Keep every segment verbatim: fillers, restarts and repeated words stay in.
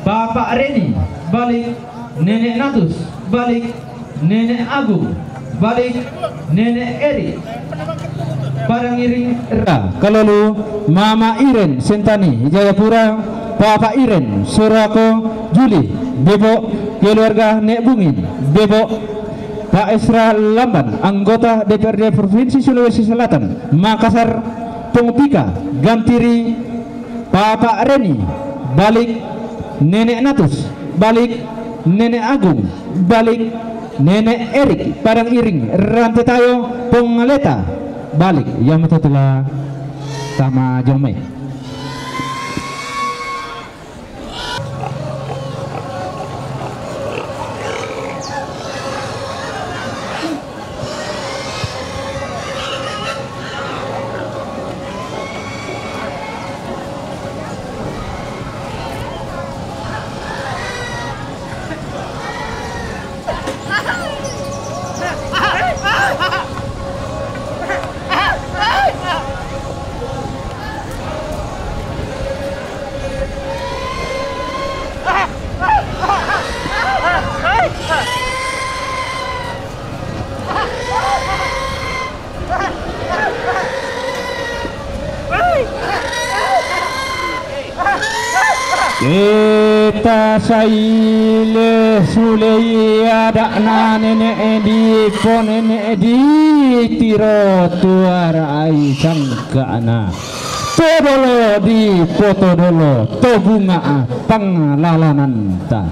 Papa Reni, balik. Nenek Natus, balik. Nenek Agung, balik. Nenek Eri, padang iring. Ra, Kalolu, Mama Iren Sentani, Jayapura, Papa Iren Surako, Juli, Bebo, keluarga Nek Bungin, Bebo, Pak Esra Lamban, anggota D P R D Provinsi Sulawesi Selatan, Makassar, Pong Pika, Gantiri, Papa Reni, balik. Nenek Natus, balik. Nenek Agung, balik. Nenek Erik, padang iring. Rante Tayo, Pong Leta, balik. Yang betul tama jomai. Kita saile sulei ada'na nenek di ponene di tiro tuara ai sangka'na. Todolo di potodolo tobunga panglalananta.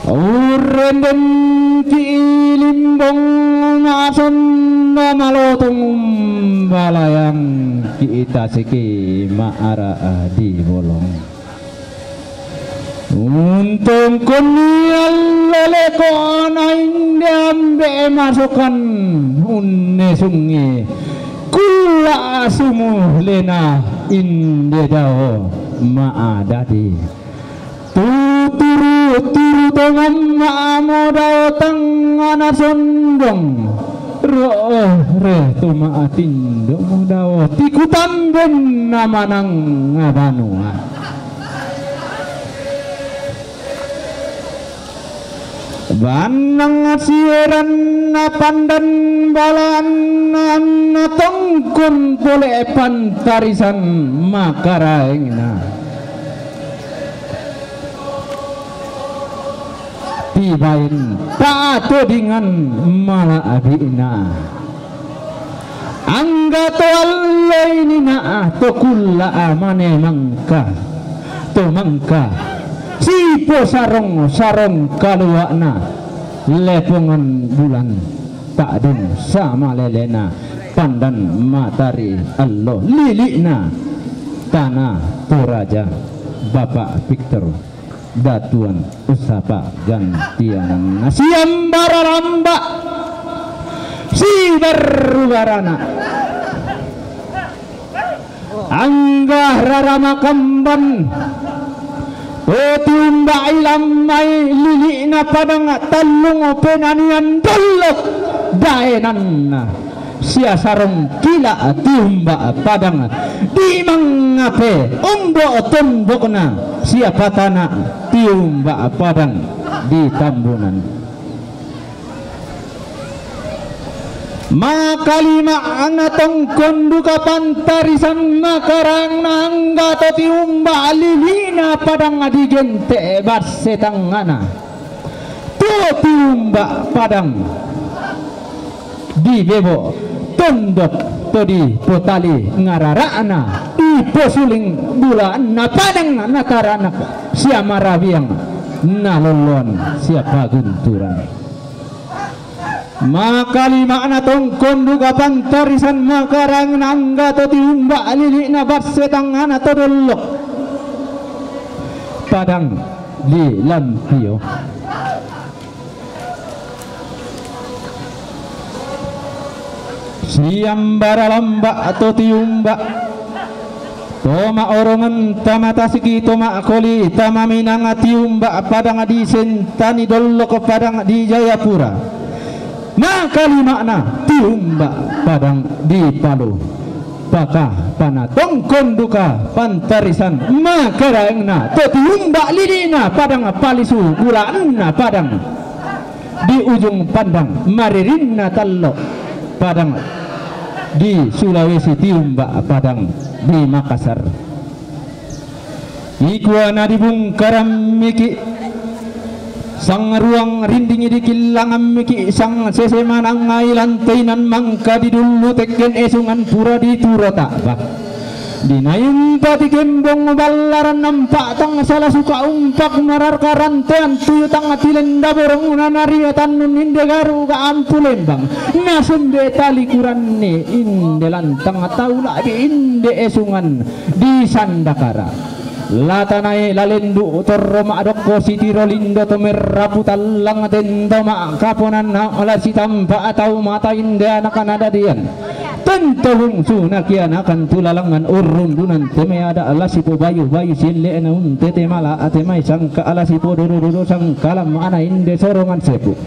Urrenden ki limbong mason malotung balayang ki tasiki maara di bolong. Untung kuni allaleko na inde ambe masokan unne sungi kulla sumuh lena inde dao maadadi. Tuturu-turu tongan ma'amo dao tangngana sondong. Ro'o re to ma'atindo dao tikutamben na manang banua. Bannang sieranna pandan balanna anna tongkon pole pantarisan makaraengna. Tibaen patodingan mala'bi'na. Angga to alloi nina'a to kulla'a mane mangka to mangka siposarong-sarong kalua'na lepongan bulan ta'dung samalelena pandan matari allo lili'na Tana Toraja Bapak Victor. Datuan Usapa gantiananna siambara lamba sibarrubarana. Angga rara makamban to tiumba'i lammai lili'na padang tallung penanian dollok daenanna. Sia sarong kila tiumba padang di mangape ombo tondokna sia patana tiumba padang di tambunan. Makalima'na tongkon duka pantarisan makaraengna angga to tiumba lili'na padang di gente basse tangngana. To tiumba padang di bebo tondok to di potali ngarara'na di posuling bulanna padang na taranak sia marabiang na lolloan sia pagunturan. Makalima'na tongkon duka pantarisan makaraengna angga to tiumba lili'na basse tangngana to dollok padang di lampio. Siambara lamba to tiumba to ma'orongan tama tasiki to ma'koli tama minanga tiumba padang di sentani dollok padang di Jayapura. Makalima'na tiumba padang di Palu. Paka panatongkon duka pantarisan makaraengna to tiumba lilina padang palisu gulaenna padang di ujung pandang maririnna tallo padang di Sulawesi tiumba padang di Makassar. Ikuana dibungkaran miki sang ruang rindingi dikillangan miki sang sese manang ai lantainan mangka didullu tekken esungan pura diturota bah. Dinaimpati kembong ballaran nampak tang sala suka umpak mararka rantean tuyu tang tilenda borong nanari tannun inde garu ga ampu lembang nasembe tali kuranne inde lantang taula inde esungan di sandakara. Latanae lalendu torro ma'dokko sitiro lindo to merrapu tallang tento ma'kaponan ala sitampa tau mata inde anak nadadian. Tento bungsu nakianakan tulalangan urrundunan teme ada ala sipo bayu bayu sille'na untete mala ate mai sangka ala sipo dodo dodo sangkalam ana inde sorongan sepu.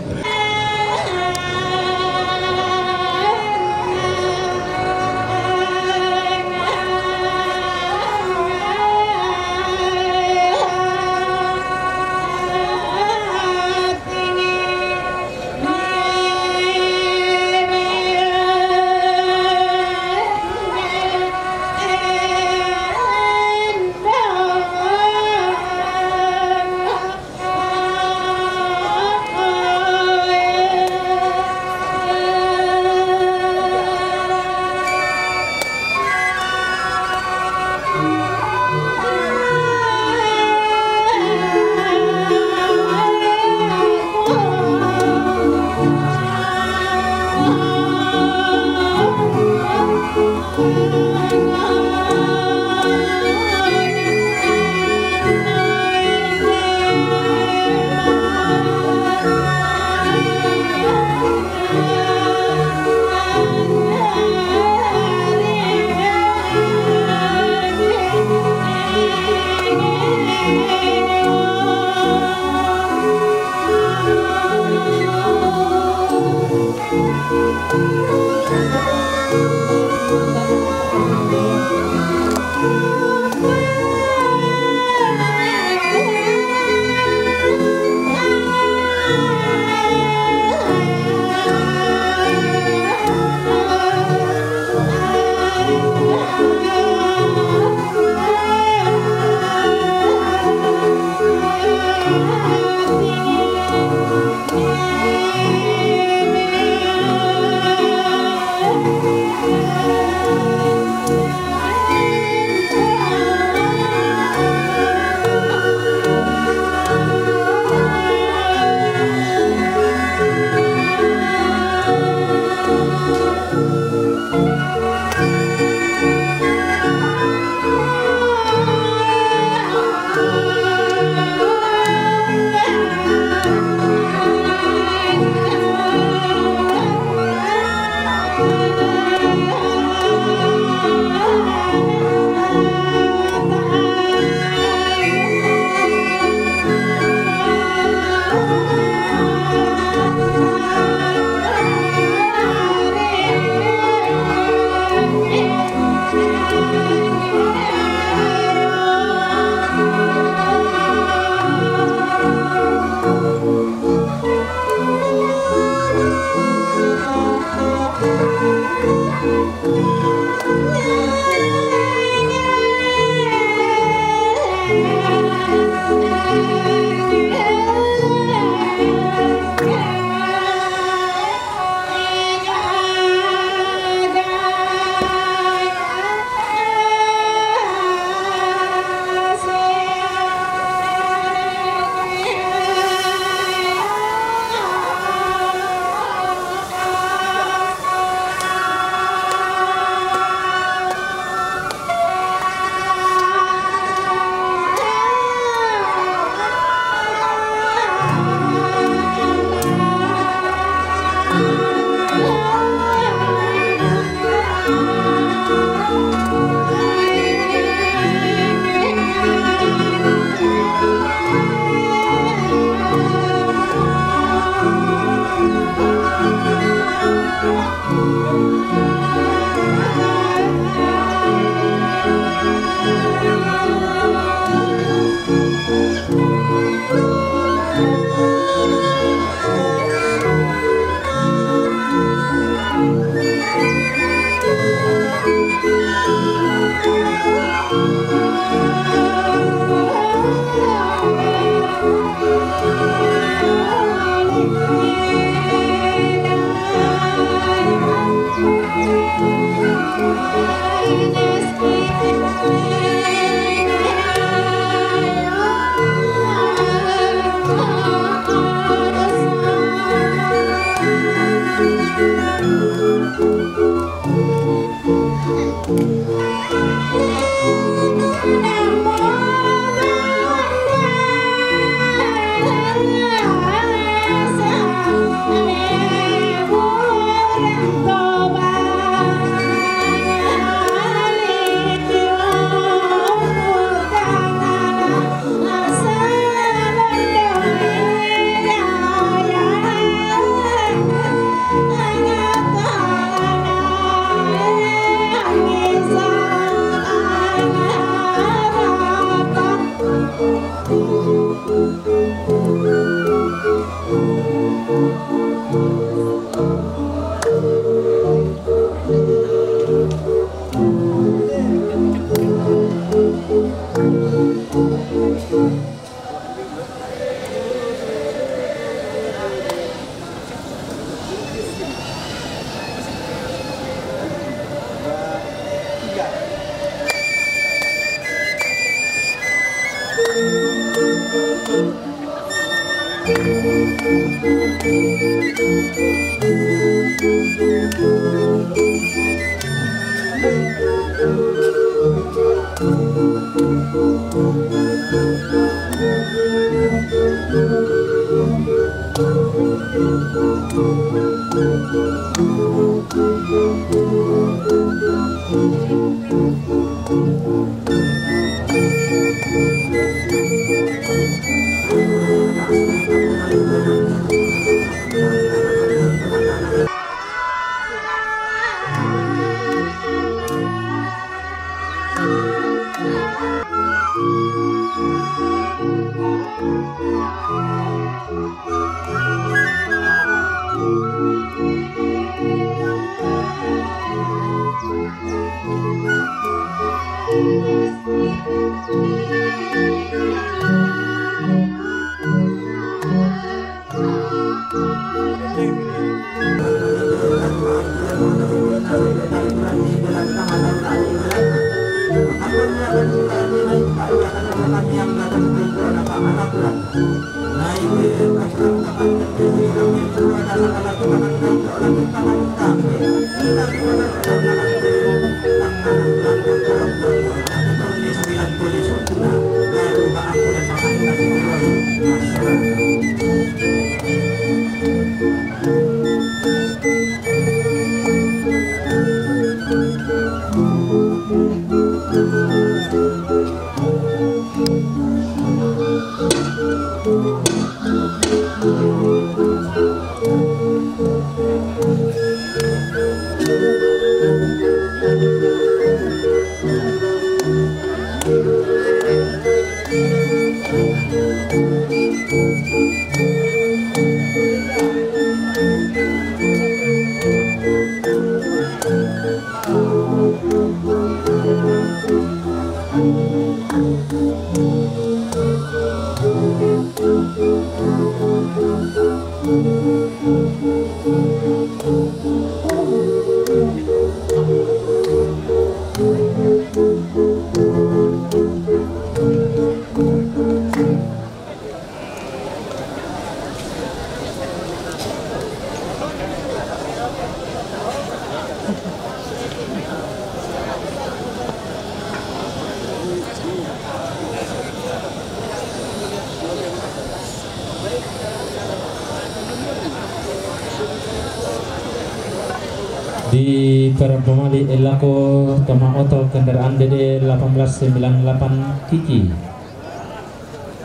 Di perempomali elako toma oto kendaraan D D delapan belas sembilan delapan Kiki.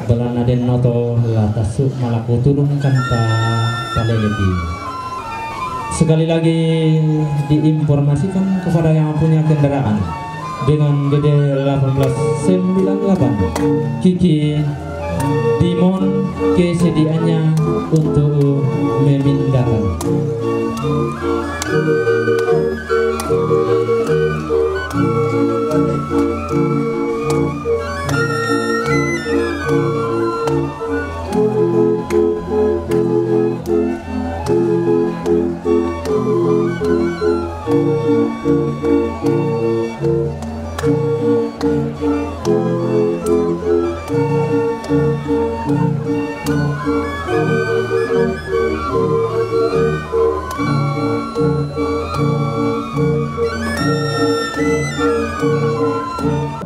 Balana den oto la tasu malaku tulung kanta paleleti. Sekali lagi diinformasikan kepada yang punya kendaraan dengan D D delapan belas sembilan delapan Kiki Dimon kesediaannya untuk memindahkan.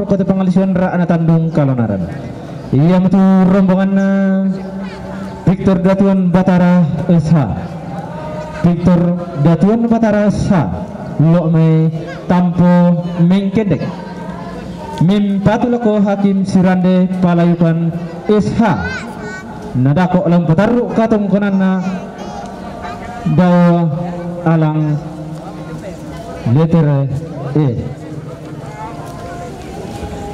Kota Pangalisyan ra ana tandung kalonaran. Ia mutu rombonganna Victor Datuan Batara S H. Victor Datuan Batara S H. Lok mai tampo mengkendek. Mimpatu lako Hakim Sirande Palayukan S H. Nadako lam patarru katongkonanna dao alang letter E.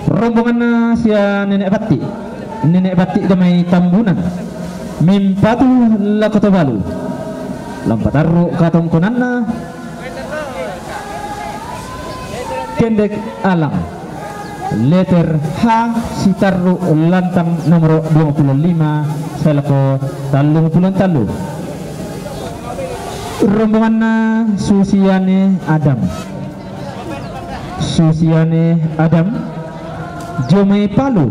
Rombonganna sia Nenek Patti. Nenek Batti da mai Tambunan. Mimpatu lako to balu. Lam patarru katongkonanna. Kendek Alang. Letter H, sitarru lantang nomor dua puluh lima, sae lako tallung pulo tallu. Rombonganna Susiane Adam. Susiane Adam, jo mai Palu.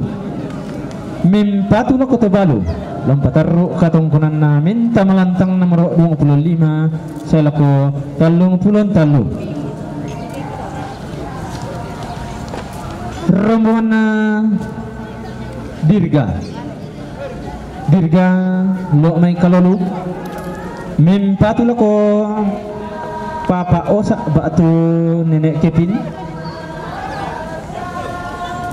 Mimpatu lako to balu. Lam patarru katongkonanna menta malantang nomor dua puluh lima, sae lako tallung pulo tallu. Rombonganna Dirga. Dirga, lo mai Kalolu. Mimpatu lako Papa Osa ba'tu Nenek Kevin.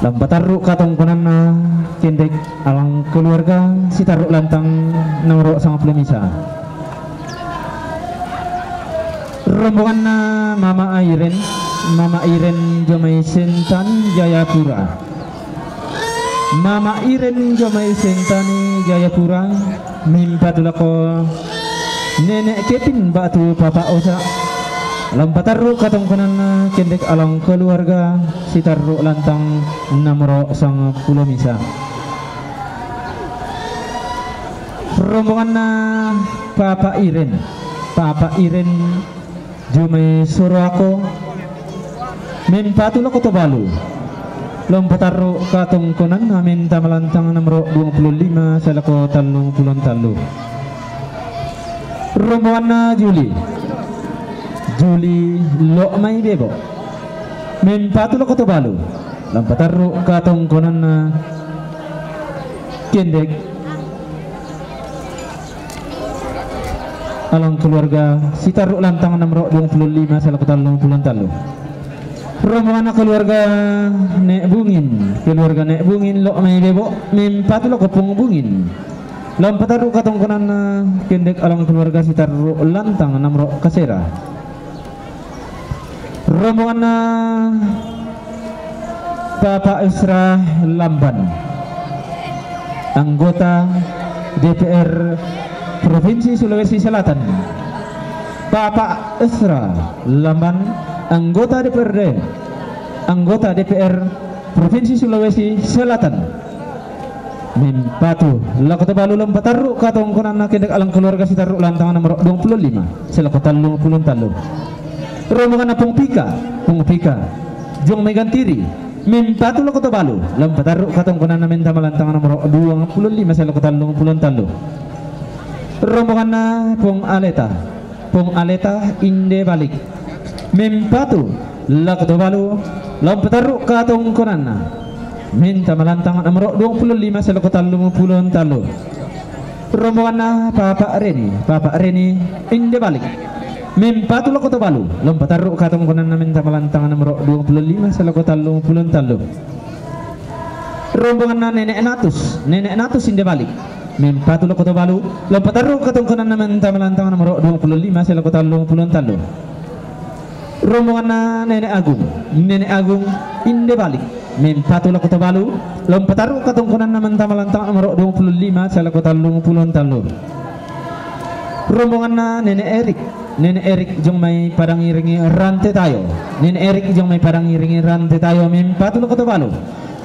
Lam patarru katongkonanna Kendek Alang keluarga, sitarru lantang nomor sangpulo misa. Rombonganna Mama Airen, Mama Airen jo mai Sentani Jayapura. Mama Iren jo mai Sentani Jayapura, mimpatu lako Nenek Kevin ba'tu Papa Osa. Lam patarru katongkonanna Kendek Alang keluarga, sitarru lantang nomor sangpulo misa. Rombonganna Papa Iren, Papa Iren jo mai Soroako. Mimpatu lako to balu. Lam patarru katongkonanna menta malantang nomor dua puluh lima, sae lako tallung pulo tallu. Rombonganna Juli. Juli, lo mai Bebo. Mimpatu lako to balu. Lam patarru katongkonanna Kendek Alang keluarga, sitarru lantang nomor dua puluh lima, sae lako tallung pulo tallu. Rombonganna keluarga Nek Bungin, keluarga Nek Bungin, lo mai Bebo, mimpatu lako Pung Bungin. Lam patarru katongkonanna Kendek Alang keluarga, sitarru lantang nomor kasera. Rombonganna Bapak Isra Lamban, anggota D P R Provinsi Sulawesi Selatan. Bapak Isra Lamban, anggota D P R D, anggota D P R Provinsi Sulawesi Selatan. Mimpatu lako to balu, lam patarru katongkonanna Kendek Alang keluarga, sitarru lantang nomor dua puluh lima, sae lako tallung pulo tallu. Rombonganna Pung Pika, Pung Pika, jo mai Gantiri. Mimpatu lako to balu, lam patarru katongkonanna menta malantang nomor dua puluh lima, sae lako tallung pulo tallu. Rombonganna Pung Aleta, Pung Aleta Inde Balik. Mimpatu lako to balu, lam patarru katongkonanna menta malantang nomor dua puluh lima, sae lako tallung pulo tallu. Rombonganna Papa Reni, Papa Reni Inde Balik. Mimpatu lako to balu, lam patarru katongkonanna menta malantang nomor dua puluh lima, sae lako tallung pulo tallu. Rombonganna Nenek Natus, Nenek Natus Inde Balik. Mimpatu lako to balu, lam patarru katongkonanna menta malantang nomor dua puluh lima, sae lako tallung pulo tallu. Rombonganna Nenek Agung, Nenek Agung Inde Balik. Mimpatu lako to balu, lam patarru katongkonanna menta malantang nomor dua puluh lima, sae lako tallung pulo tallu. Rombonganna Nenek Erik, Nenek Erik jo mai Padang Iringi Rantetayo. Nenek Erik jo mai Padang Iringi Rantetayo, mimpatu lako to balu,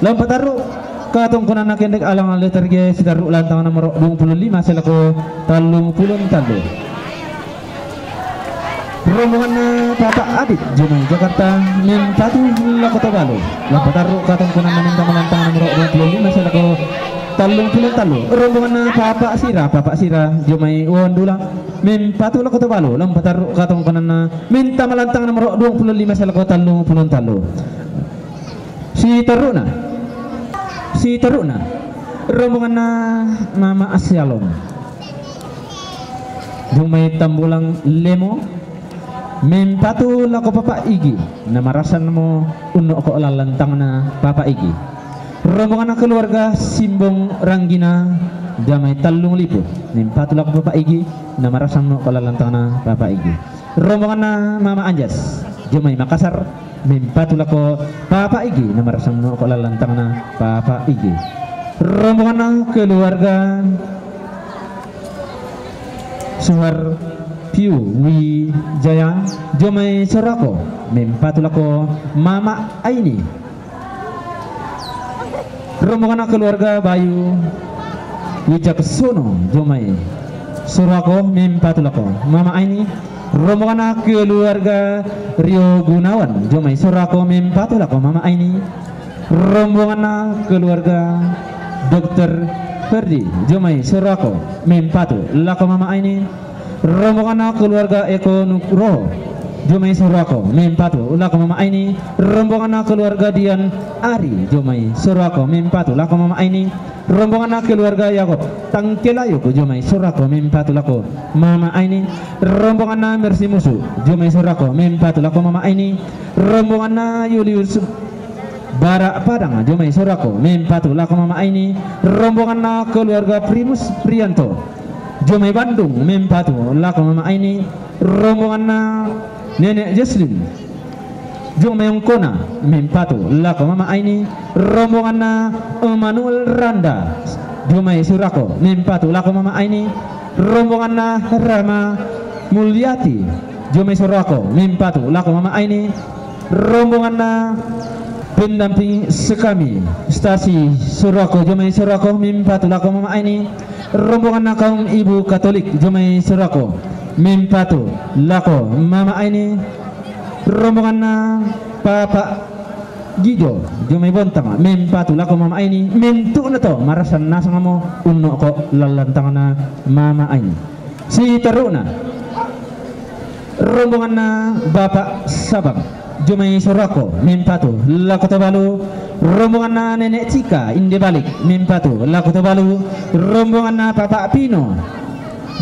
lam patarru katongkonanna Kendek Alang letter G, sitarru lantang nomor dua puluh lima, sae lako tallung pulo tallu. Rombonganna Papa Adit jo mai Jakarta, mimpatu lako to balu, lam patarru katongkonanna menta malantang nomor dua puluh lima, sae lako tallung pulo tallu. Rombonganna Papa Sira, Papa Sira jo mai Wondula, mimpatu lako to balu, lam patarru katongkonanna menta malantang nomor dua puluh lima, sae lako tallung pulo tallu. Sitarruna, sitarruna, rombonganna Mama Asyalom jo mai Tambulang Lemo, mimpatu lako Papa Igi, na marasanmo unnokko lallantangna Papa Igi. Rombonganna keluarga Simbong Ranggina, jo mai Tallung Lipu, mimpatu lako Papa Igi, na marasanmo ko lallantangna Papa Igi. Rombonganna Mama Anjas, jo mai Makassar, mimpatu lako Papa Igi, na marasanmo ko lallantangna Papa Igi. Rombonganna keluarga Suhar Piu Wijaya, jomai sorako mempatu lako Mama Aini. Rombonganna keluarga Bayu Wijaksono, jomai sorako mempatu lako Mama Aini. Rombonganna keluarga Rio Gunawan, jomai sorako mempatu lako Mama Aini. Rombonganna keluarga Dokter Ferdi, jomai sorako mempatu lako Mama Aini. Rombonganna keluarga Eko Nugroho, jomai sorako mempatu lako Mama Aini. Rombonganna keluarga Dian Ari, jomai sorako mempatu lako Mama Aini. Rombonganna keluarga Yakob Tangkelayuk, jomai sorako mempatu lako Mama Aini. Rombonganna Mercy Musu, jomai sorako mempatu lako Mama Aini. Rombonganna Julius Bara Padang, jomai sorako mempatu lako Mama Aini. Rombonganna keluarga Primus Prianto, jomai Bandung mempatu lako Mama Aini. Rombonganna Nenek Jesslyn, jomai Ongkona mempatu lako Mama Aini. Rombonganna Emmanuel Randa, jomai sorako mempatu lako Mama Aini. Rombonganna Rama Mulyati, jomai sorako mempatu lako Mama Aini. Rombonganna pendamping sekami, Stasi sorako, jomai sorako mempatu lako Mama Aini. Rombonganna kaum ibu Katolik, jomai sorako mempatu lako Mama Aini. Rombonganna Papa Gijo, jomai Bontang, mempatu lako Mama Aini. Mentu'na to marasan nasangmo unnoko lallantangna Mama Aini. Siterru'na, rombonganna Bapak Sabang, jomai sorako mempatu lako Tobalu. Rombonganna Nenek Cika, inde balik, mempatu lako Tobalu. Rombonganna Papa Pino,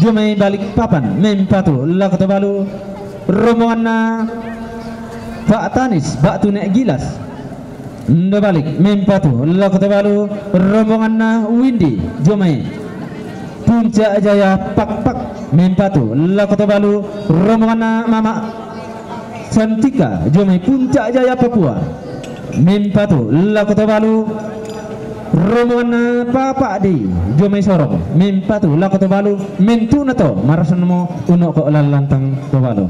jomai Balikpapan, mempatu lako Tobalu. Rombonganna Pak Tanis, Batu Nek Gilas, inde balik, mempatu lako Tobalu. Rombonganna Windy, jomai Puncak Jaya Pakpak, mempatu lako Tobalu. Rombonganna Mama Santika, jomai Puncak Jaya Papua, mempatu lako Tobalu. Rombonganna Papa Dei, jomai Sorong, mempatu lako Tobalu. Mentu'na to marasanmo unnoko lallantang Tobalu.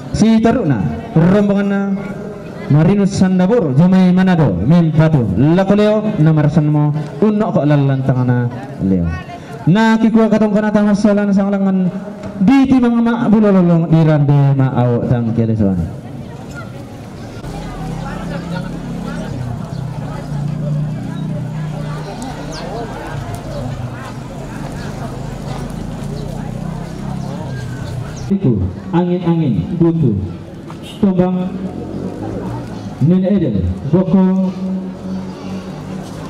Siterru'na, rombonganna Marinus Sandaboro, jomai Manado, mempatu lako Leo, na marasanmo unnoko lallantangna Leo. Na kikua katongkonata massalan sanglangan di timang ma bulololong di rande ma au tangkelesoan. Iku angin-angin buntu. Tombang Nenek Edel, Boko,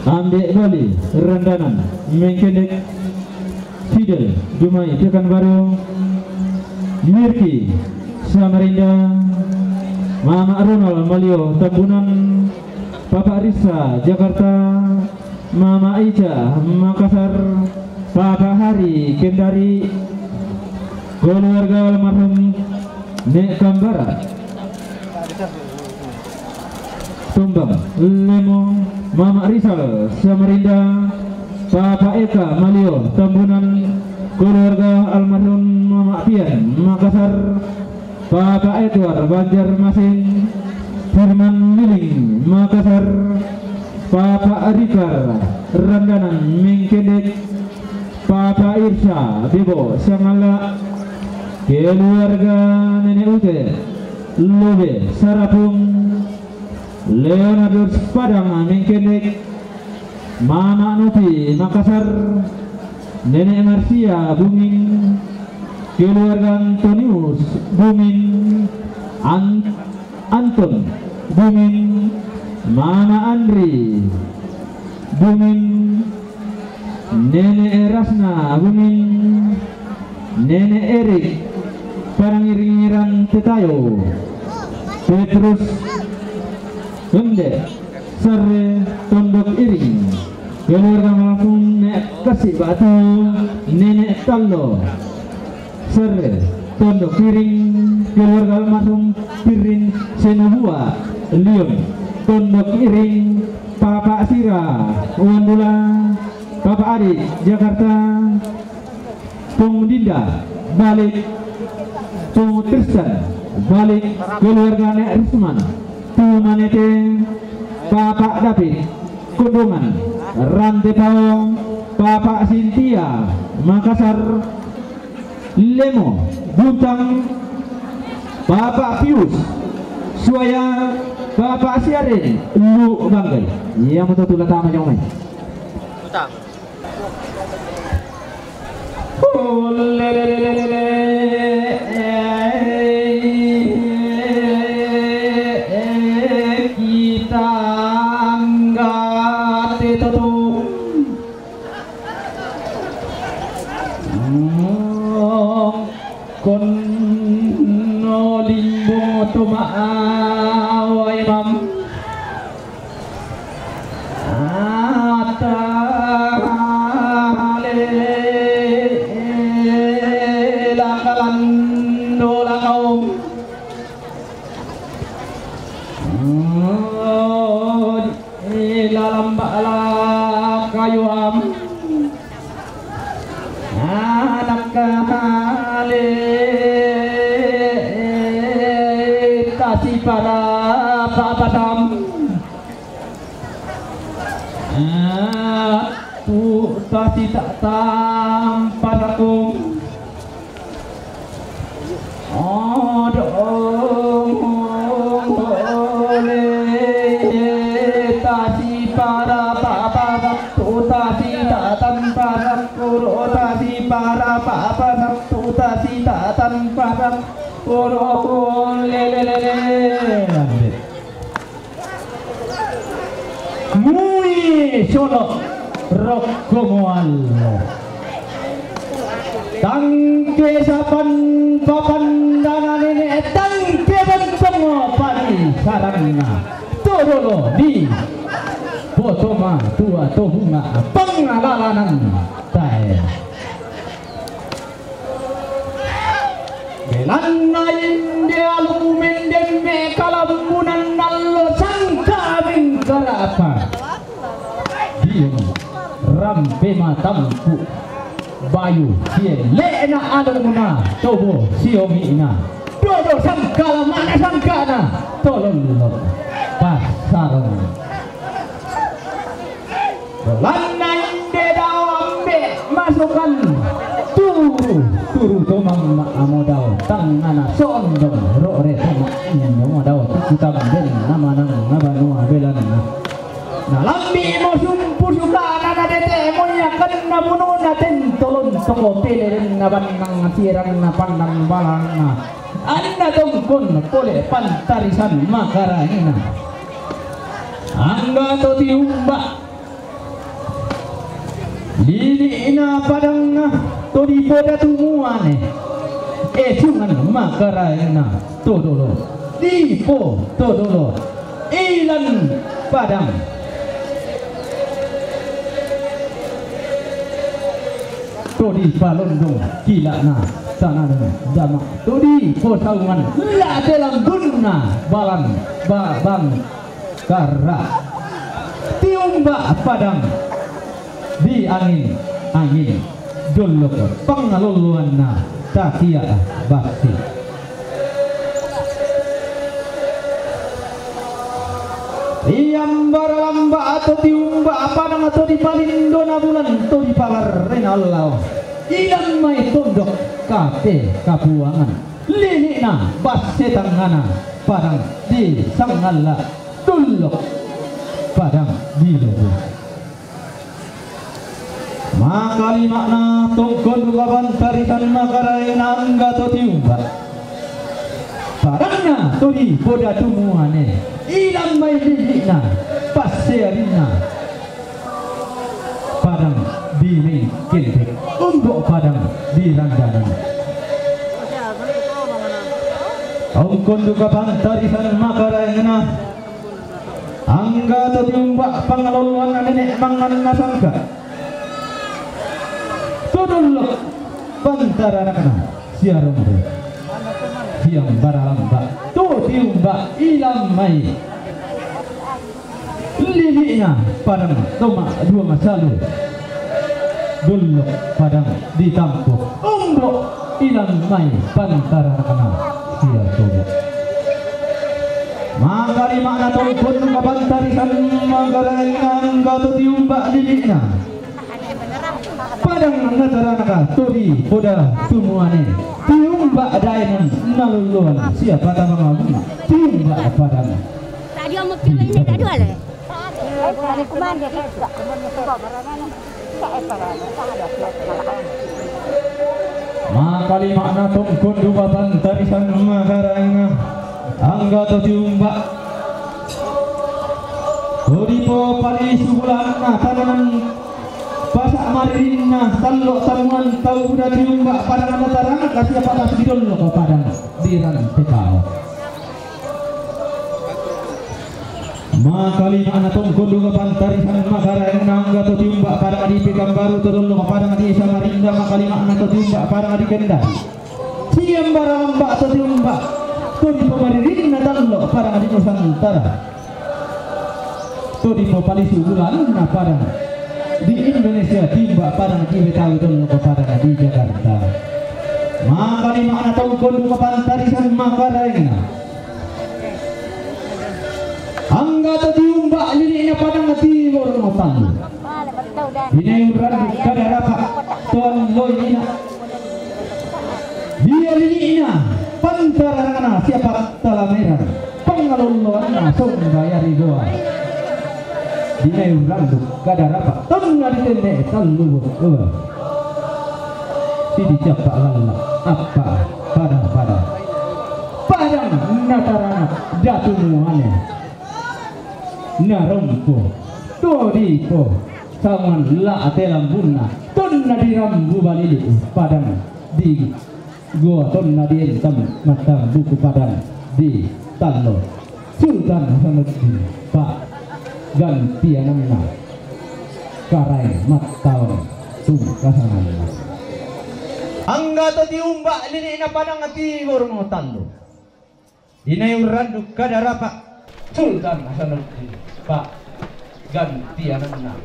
Ambek Bali, Randanan, Mengkendek, Fidel, jomai Pekanbaru, Mirki, Samarinda, Mama Ronald, Malio, Tambunan, Papa Risa, Jakarta, Mama Ica, Makassar, Papa Hari, Kendari, keluarga almarhum Nek Kambara. Tombang, Lemo, Mama Rizal, Samarinda, Papa Eka, Malio, Tambunan, keluarga almarhum Mama Pian, Makassar, Papa Edward, Banjarmasin, Firman Miling, Makassar, Papa Rikar, Randanan, Mengkendek, Papa Irsa, Bebo, Sangala, keluarga Nenek Ute, Lobe, Sarapung, Leonardo Padang, Mengkendek, Mama Novi, Makassar, Nenek Marsia, Bungin, keluarga Antonius, Bungin, An-, Anton, Bungin, Mama Andri, Bungin, Nenek Erasna, Bungin, Nenek Erik, Parangiringiran Tetayo, Petrus, Hende, Serre, Tondok Iring, keluarga almarhum Nek Kasih Batu, Nenek Tallo, Serre, Tondok Iring, keluarga almarhum Pirin Senobua, Lion, Tondok Iring, Papa Sira, Wandula, Bapak Adi, Jakarta. Pung Dinda, balik. Pung Tristan, balik. Keluarga Nek Risman, Tumanete. Bapak David, Kundungan, Rantepao. Bapak Sintia, Makassar. Lemo, Buntang. Bapak Pius, Suaya. Bapak Siarin, Lu Banggai. Iya, moto tula tama jong mai. Utang. Kita angkat itu tuh. Kon no limbung tu ma awai mam. Ata lele la kalando la kaum. Ila lamba la kayu am. Anak kali tasi para papatam. Tu tasi tak tampat aku. Aduh, tasi para papa tu tasi tak tanpa kuro tasi para papa tu tasi tak tanpa kuro le le le le. Mui solo rokko muallo. Tangke sapan papan dana nene tangke bentong pani sarangna. Todolo di potoma tua tohunga pangalalanan tae. Belanna inde alu mendemme kalambunan nallo sangka mengkarapa. Diong rampe matampu bayu sielle'na aluna tobo siomi'na. Dodo sangkala mana sangkana tolollo pasarong. Lanna inde dao ambe masukan turu, turu to mamma amo dao tangngana sondong ro're tama indo mo dao tuku tamben namanang nabanua belanna. Nalambi mo sumpu sukana nadete mo yakanna bununa tentolon toko pelerenna bannang tiranna pannang balanna. Anna tongkon pole pantarisan makaraina. Angga to tiumba. Lili'na padangnga to dipoda tumuane. Esungan makaraina to dolo. Dipo to dolo. Ilan padang. To dipalondong kila'na tanana dama. To diposaungan la te lambunna balan babang. Karra tiumba padang di angin-angin dollok pangalolloanna takia batti. Iambara lamba atau tiumba padang atau di palindona bulan atau di palarrena Allah. Ilang mai tondok kate kapuangan. Lili'na basse tangngana padang di sangalla dollok padang di lobo. Makalima'na tongkon duka pantarisan makaraina angga to tiumba. Padangna to dipoda tumuane ilang mai lili'na passearinna. Padang di Mengkendek, umbok padang di Randanan. Tongkon duka pantarisan makaraina. Angga to tiumba pangaloloan nenek manganna sangka. To dollok pantaranakna siarombo. Siang baralamba to tiumba ilang mai. Lili'na padang toma dua masalu. Dollok padang ditampo, ombok ilang mai pantaranakna sia Toba. Makalima'na tongkon ka pantarisan Mangkareng angga to tiumba' lili'na. Padang na taranak to di poda tumuane, tiumba' daenan na lolloan sia patamangabuna, tiumba' padang. Makalima'na tongkon duka pantarisan Mangkareng angga to tiumba'. To dipo palisu bulanna tananan pasa' maririnna tallo' tamuan tau buda tiumba' padang na taranak sia patas di dollok padang di rante tao. Makalima'na tongkon duka pantarisan Mangkareng angga to tiumba' padang di Pekanbaru to dollok padang di Samarinda, makalima'na to tiumba' padang di Kendari. Siambara amba' to tiumba' to dipo maririnna tallo' padang di Nusantara. To dipo palisu bulanna padang di Indonesia, tiumba' padang di Betawi to dollok padang di Jakarta. Makalima'na tongkon duka pantarisan Mangkareng angga to tiumba' lili'na padang di Borneo Tallu. Dinai urranduk kada rapa' to allo lili'na. Dia lili'na pantaranakna sia pattalameran pangalolloanna sombayari goa. Dinai urranduk kada rapa' tonna ditenne tallu bottoa. Sidi cappa' galla' appa' pada-pada. Padang na taranak datu muane. Narompo to dipo samuan la te lambunna tonna dirambu balili' padang di goa tonna dientam mattambuku padang di tallo Sultan Hasanuddin pa'gantiananna Karaeng mattaon tungkasananna. Angga to tiumba' lili'na padang ti Borneo Tallu. Dinai urranduk kada rapa' Sultan Hasanuddin pa'gantiananna.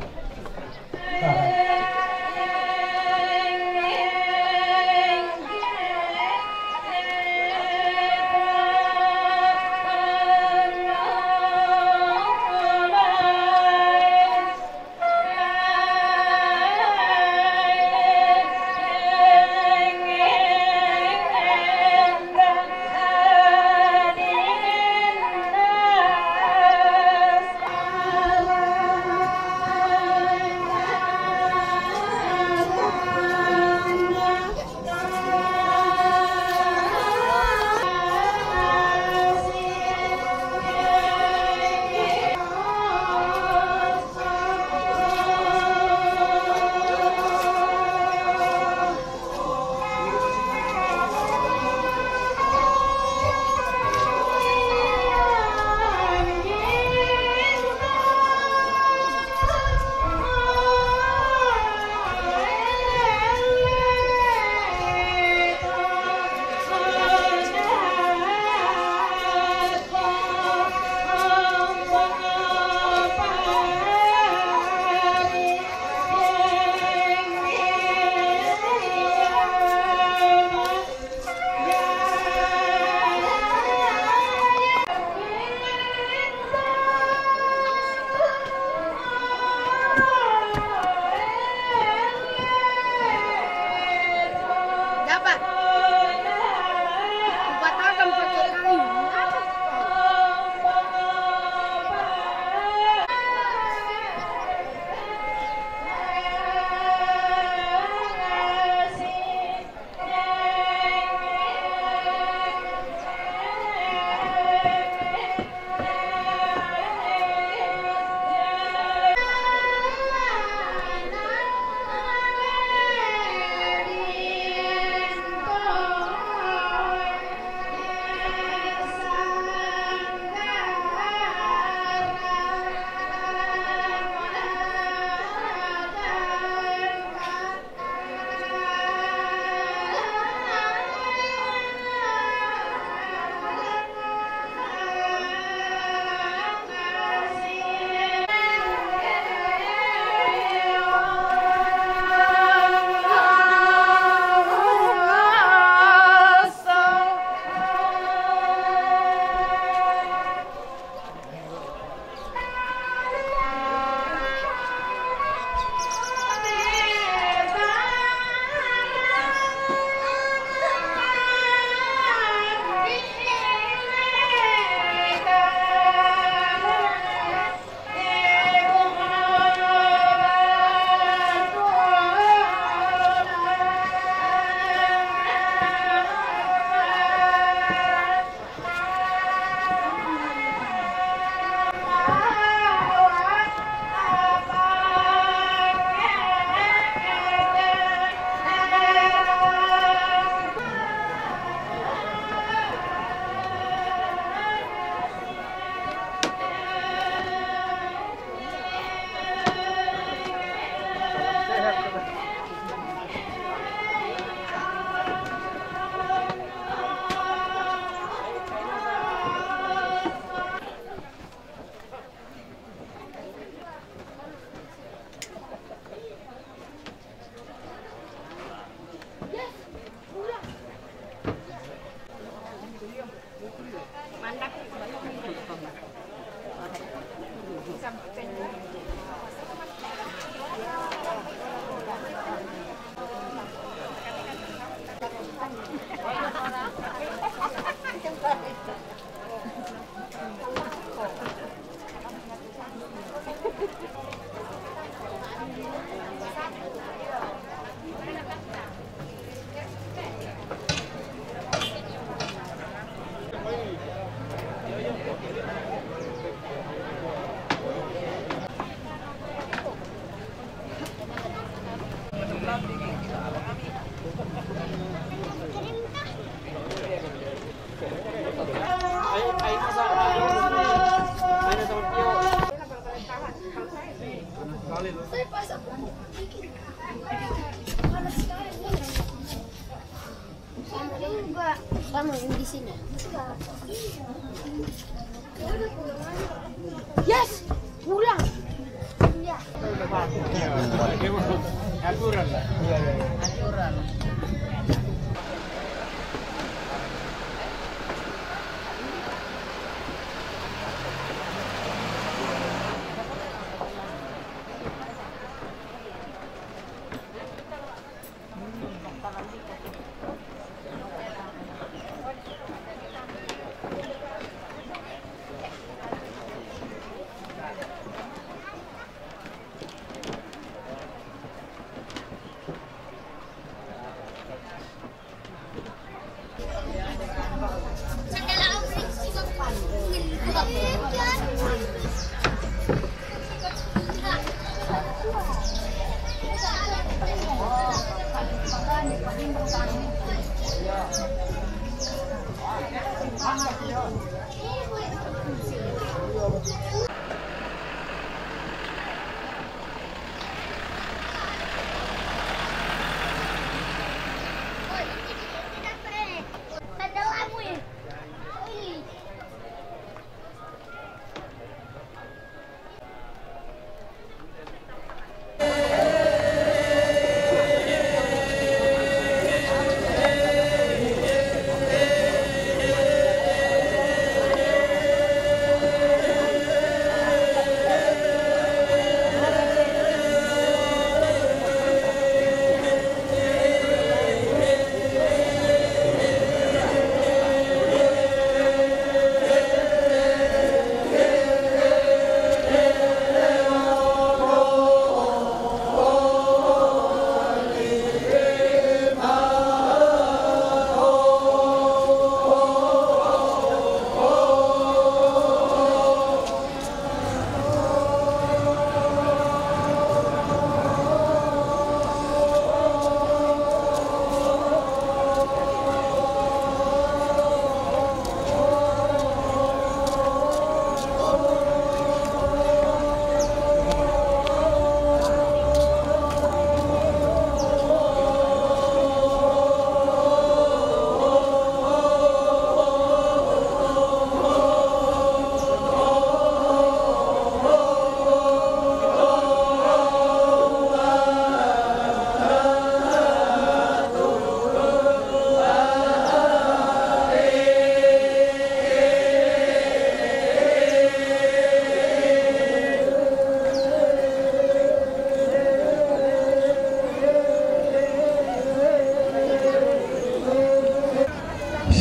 Sama juga. Sama yang di sini. Yes, pulang. Ya.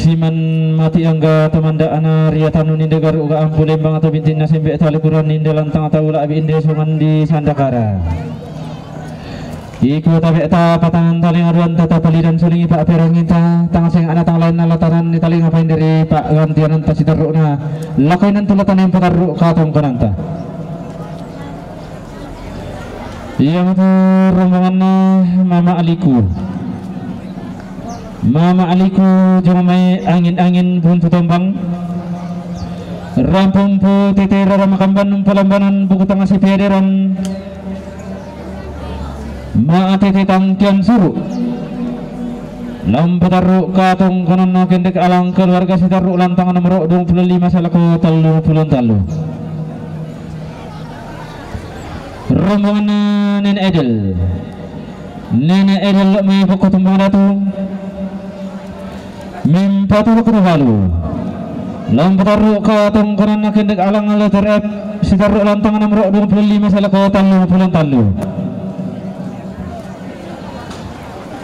Siman mati angga tamanda ana riatanu ninda garu ga ampu lembang atau bintinna sembe tali kuran ninda lantang atau ula abi inde sungan di sandakara. Iku tabe ta patanan taling aduan tata palidan suling ipa peranginta tang sing ana tang lain nalatanan ni taling apain dari pak gantianan ta sitaruk na lakai nan tulatan yang pataruk katong kananta. Iya matu rombonganna Mama Aliku. Mama Aliku jong mai angin-angin buntu tombang. Rampung pu tete rara makamban palambanan buku tangah si pederan. Ma tete tangkian suru. Lam pataruk katong konon na kendek alang keluarga sitaruk lantang nomor dua puluh lima salako telu puluh telu. Rombongan Nenek Edel. Nenek Edel mai pokok tumbang datu. Mimpatu ko balu. Lam pataruk katong konon na kendek alang letter F. Sitaruk lantang nomor dua puluh lima salako telu puluh telu.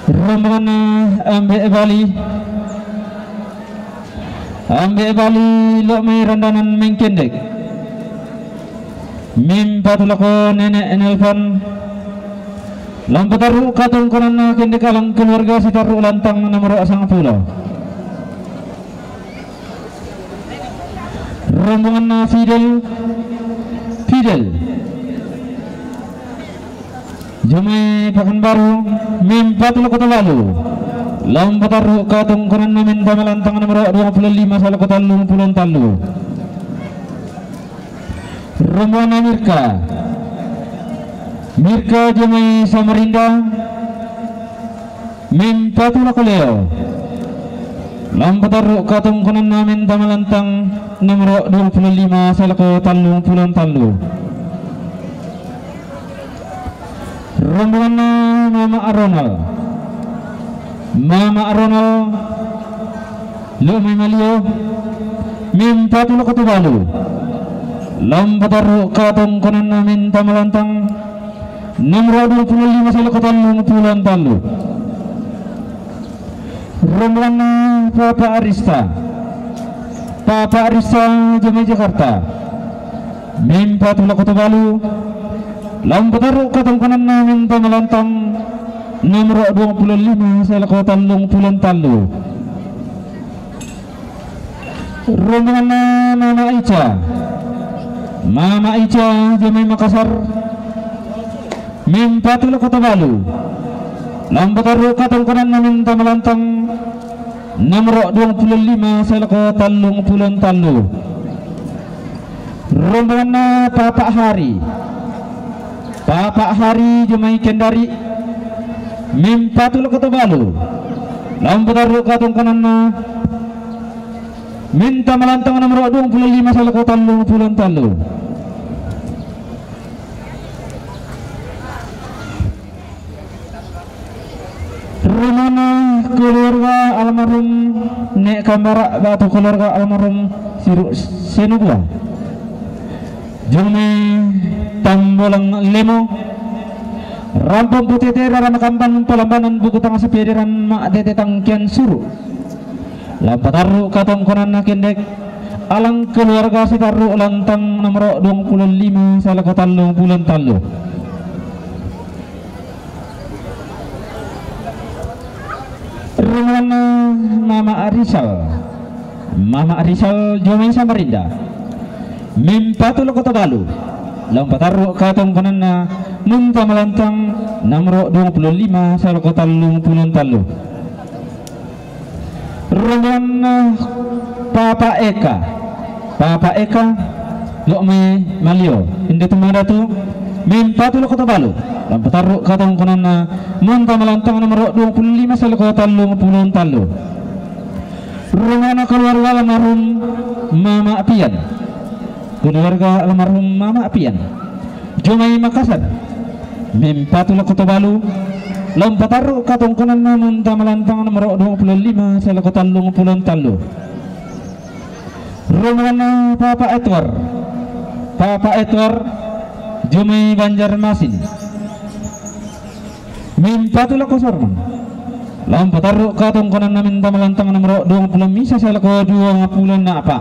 Rombonganna Ambe' Bali. Ambe' Bali lo' mai randanan mengkendek. Mimpatu lako Nenek Nelvan. Lam patarru' katongkonanna kendek alang keluarga sitarru' lantang nomoro sangpulo. Rombonganna Fidel. Fidel. Jomai Pakanbaru, mimpatu lako Tobalu. Lam patarru' katongkonanna minta malantang nomoro duangpulo lima sae lako tallungpulo tallu. Rombonganna Mirka. Mirka jomai Samarinda. Mimpatu lako Leo. Lam patarru' katongkonanna minta malantang nomoro duangpulo lima sae lako tallungpulo tallu. Rombonganna Mama Ronald. Mama Ronald lo' mai Malio. Mimpatu lako Tobalu. Lam patarru' katongkonanna minta malantang nomoro duangpulo lima sae lako tallungpulo tallu. Rombonganna Papa Arista. Papa Arista jomai Jakarta. Mimpatu lako Tobalu. Lam patarru' katongkonanna minta malantang nomoro duangpulo lima sae lako tallungpulo tallu. Rombonganna Mama Ica. Mama Ica jomai Makassar. Mimpatu lako Tobalu. Lam patarru' katongkonanna minta malantang nomoro duangpulo lima sae lako tallungpulo tallu. Rombonganna Papa Hari. Papa Hari jomai Kendari. Mimpatu lako Tobalu. Lam patarru' katongkonanna minta malantang nomoro duangpulo lima sae lako tallungpulo tallu. Rumahna keluarga almarhum Nek Kambara batu keluarga almarhum Siru Senubua. Jomai Tambolang Lemo. Rampung Putete rara makamban palambanan buku tang sapederan ma' tete tangkian suru'. Lam patarru' katongkonanna kendek alang keluarga sitarru' lantang nomoro duangpulo lima sae lako tallungpulo tallu. Rumahna Mama Arisal. Mama Arisal jomai Samarinda. Mimpatu lako Tobalu. Lam patarru' katongkonanna minta malantang nomoro duangpulo lima sae lako tallungpulo tallu. Rombonganna Papa Eka. Papa Eka lo' mai Malio. Inde tu madatu mimpatu lako Tobalu. Lam patarru' katongkonanna minta malantang nomoro duangpulo lima sae lako tallungpulo tallu. Rumahna keluarga almarhum Mama Apian. Keluarga almarhum Mama Apian. Jomai Makassar. Mimpatu lako Tobalu. Lam patarru' katongkonanna minta malantang nomoro duangpulo lima sae lako tallungpulo tallu. Rumahna Papa Edward. Papa Edward jomai Banjarmasin. Mimpatu lako Sorman. Lam patarru' katongkonanna minta malantang nomoro duangpulo misa sae lako duangpulo na'pa.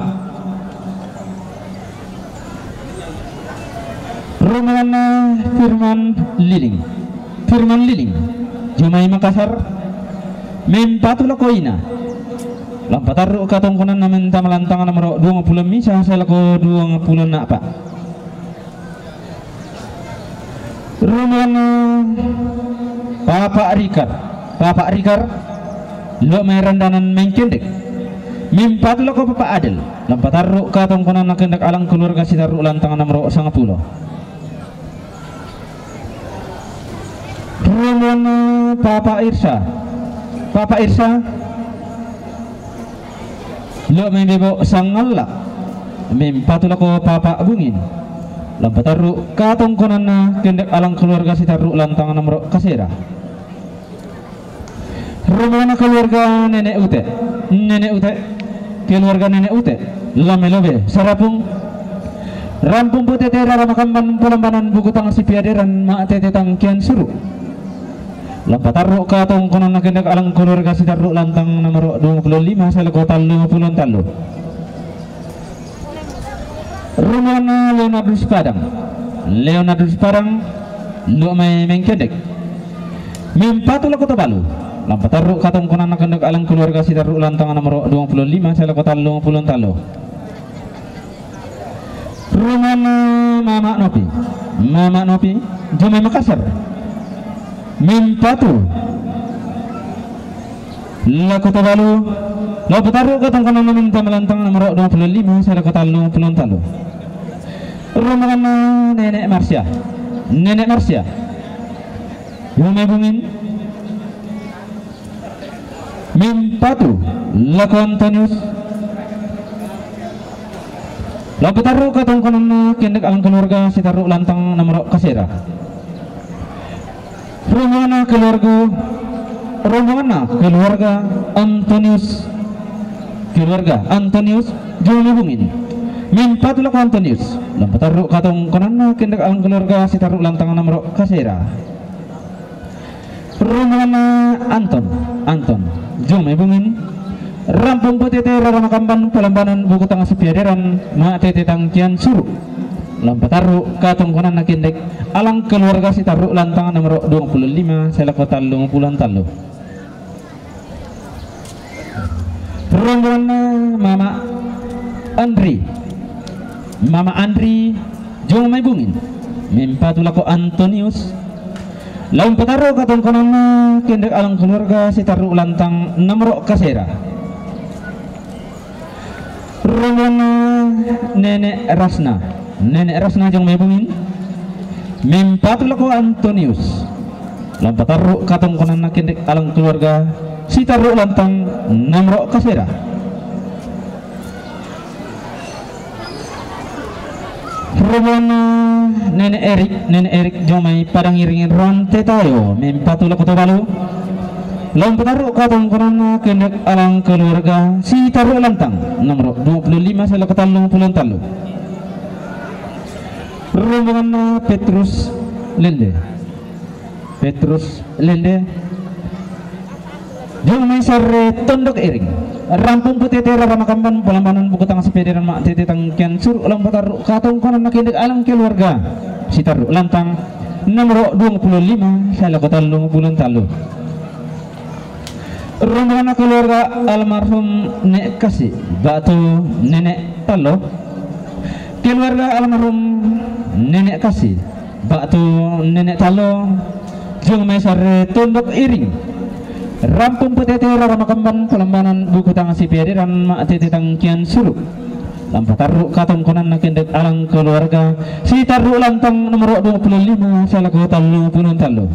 Rumahna Firman Liling. Firman Liling. Jomai Makassar. Mimpatu lako Ina. Lam patarru' katongkonanna minta malantang nomoro duangpulo misa sae lako duangpulo na'pa. Rumahna Papa Rikar. Papa Rikar lo' mai randanan mengkendek. Mimpatu lako Papa Adel. Lam patarru' katongkonanna kendek alang keluarga sitarru' lantang nomoro sangpulo. Rumahna Papa Irsa. Papa Irsa lo' mai Bebo Sangalla. Mimpatu lako Papa Bungin. Lam patarru' katongkonanna kendek alang keluarga sitarru' lantang nomoro kasera. Rumahna keluarga Nenek Ute. Nenek Ute. Keluarga Nenek Ute. Lamelobe Sarapung. Rampung Putete rara makamban palambanan buku tang sipiaderan ma' tete tangkian suru'. Lampatarru' katongkonanna kendek alang keluarga sitarru' lantang nomoro' duang pulo lima salako tallung pulo tallu. Rombonganna Leonardus Padang. Leonardus Padang, ndo' mai mengkendek. Mempatu lako tobalu. Lampatarru' katongkonanna kendek alang keluarga sitarru' lantang nomoro' duang pulo lima salako tallung pulo tallu. Rombonganna Mama' Nopi. Mama' Nopi, jomai Makassar. Mempatu lako tobalu. Lampatarru' katongkonanna menta malantang nomoro' duang pulo lima salako tallung pulo tallu. Rombonganna Nenek Marsya. Nenek Marsya, jomai Bungin. Mempatu lako Antonius. Lampatarru' katongkonanna kendek alang keluarga sitarru' lantang nomoro' kasera. Rombonganna keluarga, rombonganna keluarga Antonius. Keluarga Antonius, jomai Bungin. Mempatu lako Antonius. Lampatarru' katongkonanna kendek alang keluarga sitarru' lantang nomoro' kasera. Rombonganna Anton. Anton, jomai Bungin. Rampung Putete Rara Makamban Palambanan Buku Tangasi Piaderan, ma'tete tangkian suru'. Lampatarru' katongkonanna kendek alang keluarga sitarru' lantang nomoro' duang pulo lima salako tallung pulo tallu. Rombonganna Mama' Andri. Mama' Andri, jomai Bungin. Mempatu lako Antonius. Lampatarru' katongkonanna kendek alang keluarga sitarru' lantang nomoro' kasera. Rombonganna Nenek Rasna. Nenek Rasna, jomai Bungin. Mempatu lako Antonius. Lampatarru' katongkonanna kendek alang keluarga sitarru' lantang nomoro' kasera. Rombonganna Nenek Erik. Nenek Erik, jomai Padangiring Rantetayo. Mempatu lako tobalu. Lampatarru' katongkonanna kendek alang keluarga sitarru' lantang nomoro' duang pulo lima salako tallung pulo tallu. Rombonganna Petrus Lende. Petrus Lende, jomai Sarre Tondok Iring. Rampung Putete Rara Makamban Palambanan Buku Tangasi Piaderan, ma'tete tangkian suru'. Lampatarru' katongkonanna kendek alang keluarga sitarru' lantang nomoro' duang pulo lima salako tallung pulo tallu. Rombonganna keluarga almarhum Nek Kasi ba'tu Nenek Tallo. Keluarga almarhum Nenek Kasi ba'tu Nenek Tallo, jomai Sarre Tondok Iring. Rampung Putete Rara Makamban Palambanan Buku Tangasi Piaderan, ma'tete tangkian suru'. Lampatarru' katongkonanna kendek alang keluarga sitarru' lantang nomoro' duang pulo lima salako tallung pulo tallu.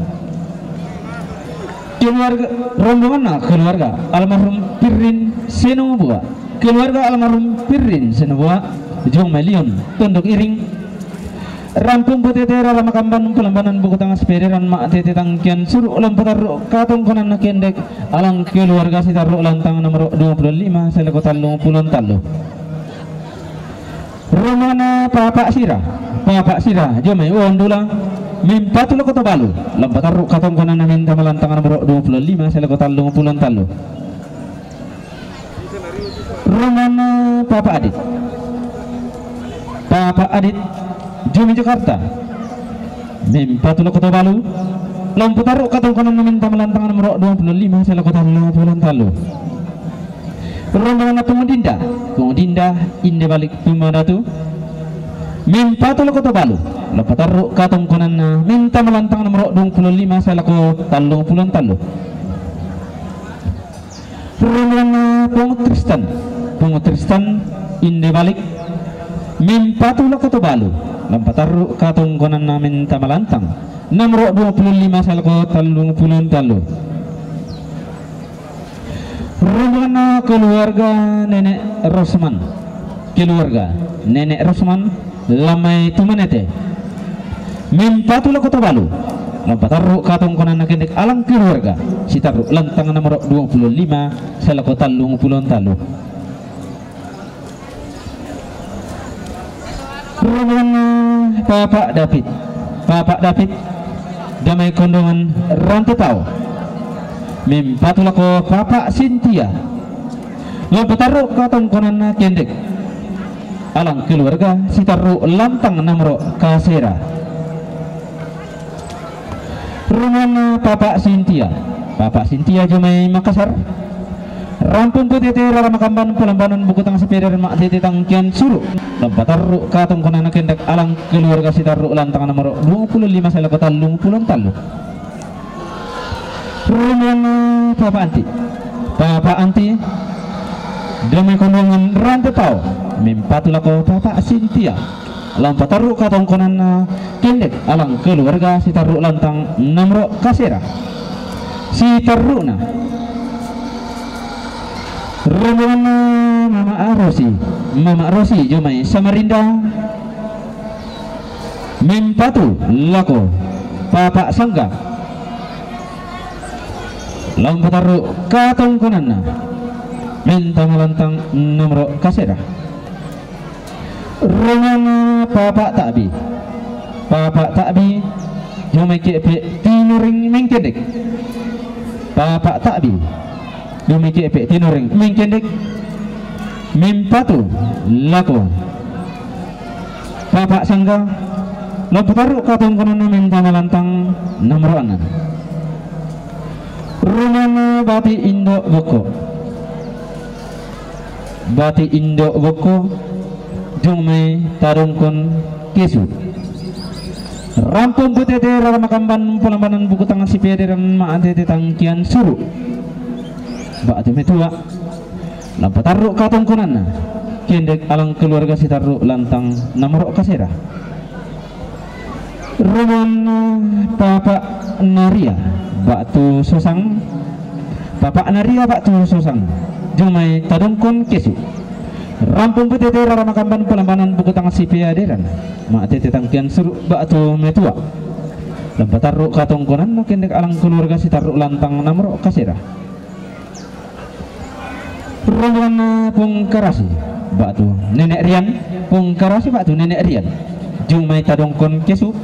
Keluarga, rombonganna keluarga almarhum Pirrin Senobua. Keluarga almarhum Pirrin Senobua, jomai Lion Tondok Iring. Rampung Putete Rara Makamban Palambanan Buku Tangasi Piaderan, ma'tete tangkian suru'. Lampatarru' katongkonanna kendek alang keluarga sitarru' lantang nomoro' duang pulo lima salako tallung pulo tallu. Rombonganna Papa' Sira. Papa' Sira, jomai Uondula. Mempatu lako tobalu. Lampatarru' katongkonanna menta malantang nomoro' duang pulo lima salako tallung pulo tallu. Rombonganna Papa' Adit. Papa' Adit, jomai Jakarta. Mempatu lako tobalu. Lampatarru' katongkonanna menta malantang nomoro' duang pulo lima salako tallung pulo tallu. Rombonganna Pungo Dinda. Pungo Dinda, Inde Balik Tumadatu. Mempatu lako tobalu. Lampatarru' katongkonanna menta malantang nomoro' duang pulo lima salako tallung pulo tallu. Rombonganna Pungo Tristan. Pungo Tristan, Inde Balik. Mempatu lako tobalu. Lampatarru' katongkonanna menta malantang nomoro' duang pulo lima salako tallung pulo tallu. Rombonganna keluarga Nenek Rosman. Keluarga Nenek Rosman, lan mai Tumanete. Mempatu lako tobalu. Lampatarru' katongkonanna kendek alang keluarga sitarru' lantang nomoro' duang pulo lima salako tallung pulo tallu. Rombonganna Papa' David. Papa' David, damai kondongan Rantetao. Mimpatu lako Papa Sintia. Lampatarru katongkonanna kendek alang keluarga sitarru lantang namro kasera. Rumanna Papa Sintia. Papa Sintia jomai Makassar. Rampung putete rara makamban pelambanan buku tang sepeda dan mak tete tangkian suru. Lampatarru katongkonanna kendek alang keluarga sitarru lantang namro dua puluh lima sela kota lima puluh tallu. Rumanna Papa Anti. Papa Anti. Demi kondangan rante tau. Mimpatu lako Papa Sintia. Lampatarru katongkonanna kendek alang keluarga sitarru lantang namro kasera. Sitarruna. Rombonganna Mama Arosi. Mama Arosi jomai Samarinda. Mimpatu lako Papa Sangga. Lampatarru katongkonanna. Menta malantang namro kasera. Rumanna Papa Takbi. Papa Takbi. Jomai kepe tinuring mengkendek. Papa Takbi. Jomai kepe tinuring mengkendek. Mimpatu lako Papa Sangga. Lampatarru katongkonanna menta malantang namro annan. Rumanna Bati Indo Boko. Bati Indo Boko. Jomai Tadongkon Kesu. Rampung putete rara makamban pelambanan buku tang sepeda dan mak tete tangkian suru. Batu metua. Lampatarru katongkonanna. Kendek alang keluarga sitarru lantang namro kasera. Rumanna Papa Naria. Batu Sosang. Papa Naria Batu Sosang. Jomai Tadongkon Kesu. Rampung putete rara makamban pelambanan buku tang sepeda dan mak tete tangkian suru batu metua. Lampatarru katongkonanna kendek alang keluarga sitarru lantang namro kasera. Rombonganna Pungkarasi. Batu Nenek Rian. Pungkarasi batu Nenek Rian. Jomai Tadongkon Kesu.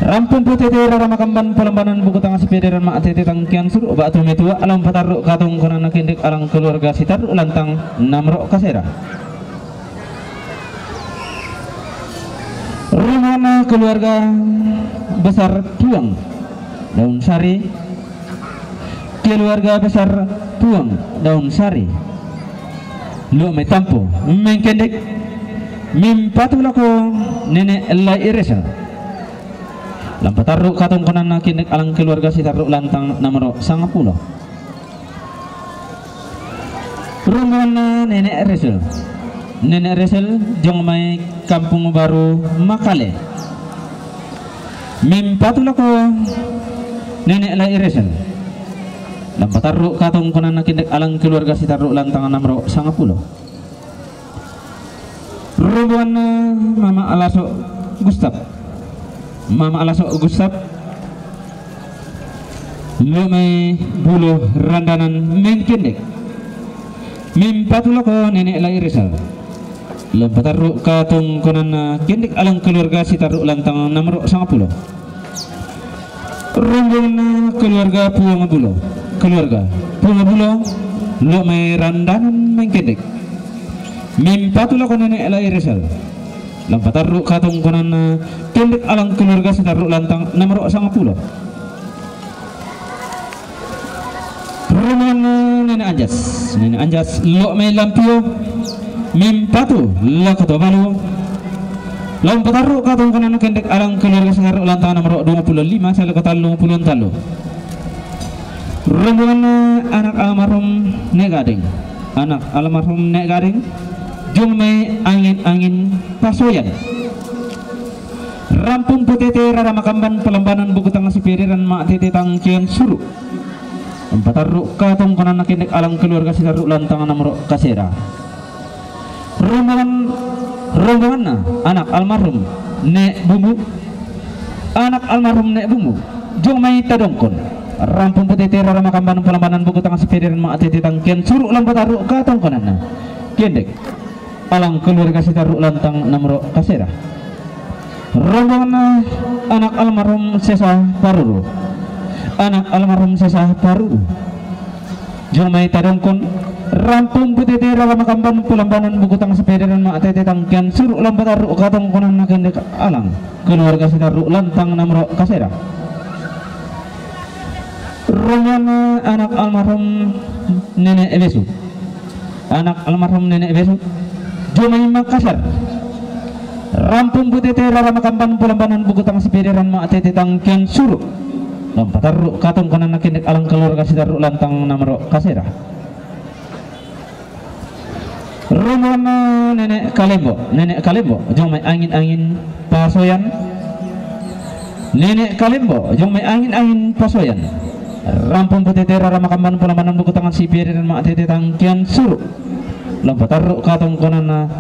Rampung putete rara makamban pelambanan buku tang sepeda dan mak tete tangkian suru batu metua. Lampatarru katongkonanna kendek alang keluarga sitarru lantang namro kasera. Rumanna keluarga besar Puang Daun Sari. Keluarga besar Puang Daun Sari. Lomai tampo mengkendek. Mimpatu lako Nenek Lai Iresel. Lampatarru katongkonanna kendek alang keluarga sitarru lantang namro sangapulo. Rumanna Nenek Resel. Nenek Resel jomai Kampung Baru Makale. Mimpatu lako Nenek Lai Resel. Lampatarru katongkonanna kendek alang keluarga sitarru lantang namro sangapulo. Rombonganna Mama Alaso Gustap. Mama Alaso Gustap. Lomai Bulo Randanan mengkendek. Mimpatu lako Nenek Lai Resel. Lampatarru katongkonanna kendek alang keluarga sitarru lantang namro sangapulo. Rombonganna keluarga Puang Bulo. Keluarga Puang Bulo, lomai Randanan mengkendek. Mimpatu lako Nenek Lai Resel. Lampatarru katongkonanna kendek alang keluarga sitarru lantang namro sangapulo. Rombonganna Nenek Anjas. Nenek Anjas lomai Lampio. Mimpatu lako Tobalu. Lampatarru katongkonanna kendek alang keluarga sitarru lantang namro dua puluh lima sela kota lima puluh tallu. Rombonganna anak almarhum Nek Gading. Anak almarhum Nek Gading. Jomai angin-angin pasoyan. Rampung putete rara makamban pelambanan buku tang sepeda dan mak tete tangkian suru. Lampatarru katongkonanna kendek alang keluarga sitarru lantang namro kasera. Rombongan, rombonganna anak almarhum Nek Bumbu. Anak almarhum Nek Bumbu. Jomai Tadongkon. Rampung putete rara makamban pelambanan buku tang sepeda dan mak tete tangkian suru. Lampatarru katongkonanna kendek alang keluarga sitarru lantang namro kasera. Rombonganna anak almarhum Sesa Paruru. Anak almarhum Sesa Paru. Jumai tadongkon, rampung putete rara makamban pulambanan bukutang sipederan ma tete tangkian suru lambatarru katongkonan na kendek alang keluarga sitarru lantang namro kasera. Rombongan anak almarhum Nenek Besu. Anak almarhum Nenek Besu. Jumai Makassar. Rampung putete rara makamban pulambanan bukutang sipederan ma tete tangkian suru lambatarru katongkonan na kendek alang keluarga sitarru lantang namro kasera. Rombongan Nenek Kalembo, Nenek Kalembo, jumai angin-angin pasoyan. Nenek Kalembo, jumai angin-angin pasoyan. Rampung putete rara makamban pulambanan bukutang sipederan ma tete tangkian suru lambatarru katongkonan na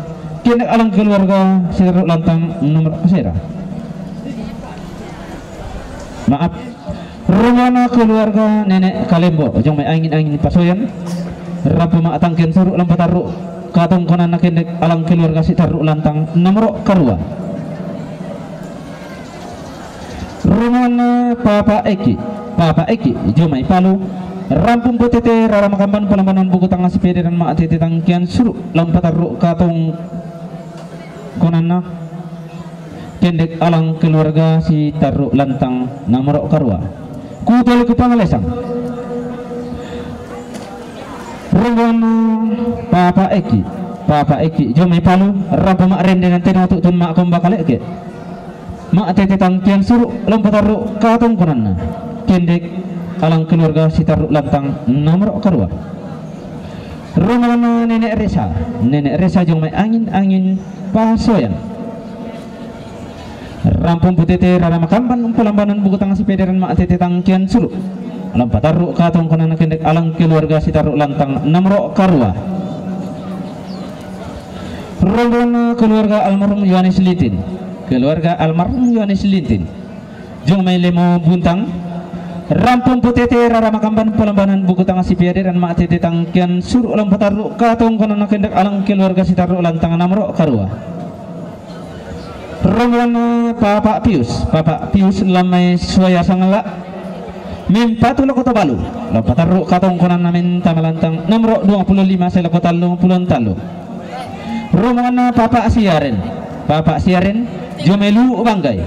kendek alang keluarga sitarru lantang namro kasera. Maaf. Rombongan keluarga Nenek Kalembo, jumai angin-angin pasoyan. Rampung ma tangkian suru lambatarru katongkonan na kendek alang keluarga sitarru lantang namro karua. Rombongan Papa Eki, Papa Eki, jumai Palu. Rampung putete rara makamban pulambanan bukutang sipederan ma tete tangkian suru lambatarru katongkonan na kendek alang keluarga sitarru lantang namro karua. Kutol ku pangalesang. Rombongan Papa Eki, Papa Eki, jumai Palu. Rampung ma rendenan tena tutun ma komba kaleke ma tete tangkian suru lambatarru katongkonan na kendek alang keluarga sitarru lantang namro karua. Rombongan Nenek Resa, Nenek Resa, jumai angin-angin pasoyan. Rampung putete rara makamban pulambanan bukutang sipederan ma tete tangkian suru lambatarru katongkonan na kendek alang keluarga sitarru lantang namro karua. Rombongan keluarga almarhum Yohanes Lintin, keluarga almarhum Yohanes Lintin, jumai Lemo Buntang. Rampung putete rara makamban pulambanan bukutang sipederan ma tete tangkian suru lambatarru katongkonan na kendek alang keluarga sitarru lantang namro karua. Rombongan Papa Pius, Papa Pius Lamai Suaya Sangala. Mimpatu lako Tobalu lambatarru katongkonan na minta malantang namro duang pulu lima sae lako tallung pulu tallu. Rombongan Papa Siaren, Papa Siaren, jumai Luwu Banggai.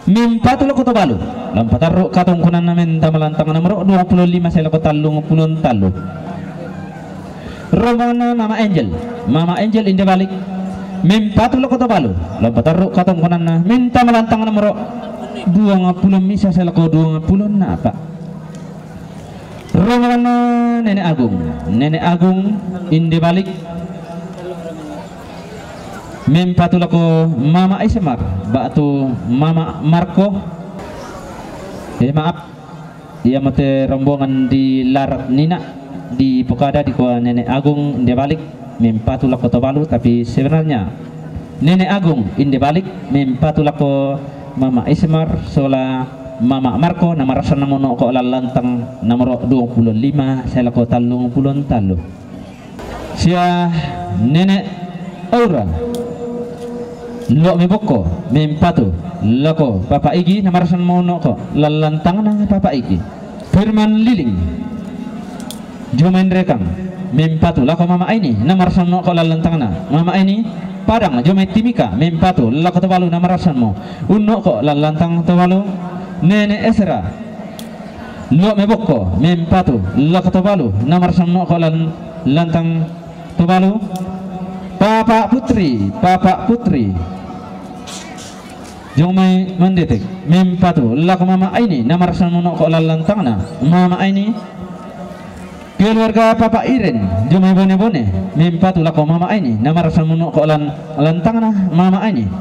Mimpatu lako Tobalu lambatarru katongkonan na minta malantang namro duang pulu lima sae lako tallung pulu tallu. Rombongan Mama Angel, Mama Angel India Balik. Mimpatu lako Tobalu lambatarru katongkonan na minta malantang namro duang pulu misa sae lako duang pulu napa. Rombongan Nenek Agung, Nenek Agung India Balik. Mimpatu lako Mama Ismar batu Mama Marko. Eh, maaf. Ia mate rombongan di larat nina, di pokada dikua Nenek Agung India Balik, mimpatu lako Tobalu, tapi sebenarnya Nenek Agung India Balik mimpatu lako Mama Ismar sola Mama Marko na marasan na mono ko lallantang namro duang pulu lima sae lako tallung pulu tallu. Sia Nenek Aura Lok Mebokko mimpatu lako Papa Igi na marasan mono ko lallantangna Papa Igi. Firman Liling jumai Rekang mimpatu lako Mama Aini na marasan mono ko lallantangna Mama Aini. Padang jumai Timika mimpatu lako Tobalu na marasan mo unno ko lallantang Tobalu. Nenek Esra Lok Mebokko mimpatu lako Tobalu na marasan mono ko lan lantang Tobalu. Papa Putri, Papa Putri jumai Mandetek mimpatu lako Mama Aini na marasan mono ko lallantangna Mama Aini. Keluarga Papa Iren jumai Bone-Bone mimpatu lako Mama Aini na marasan mono ko lan lantangna Mama Aini.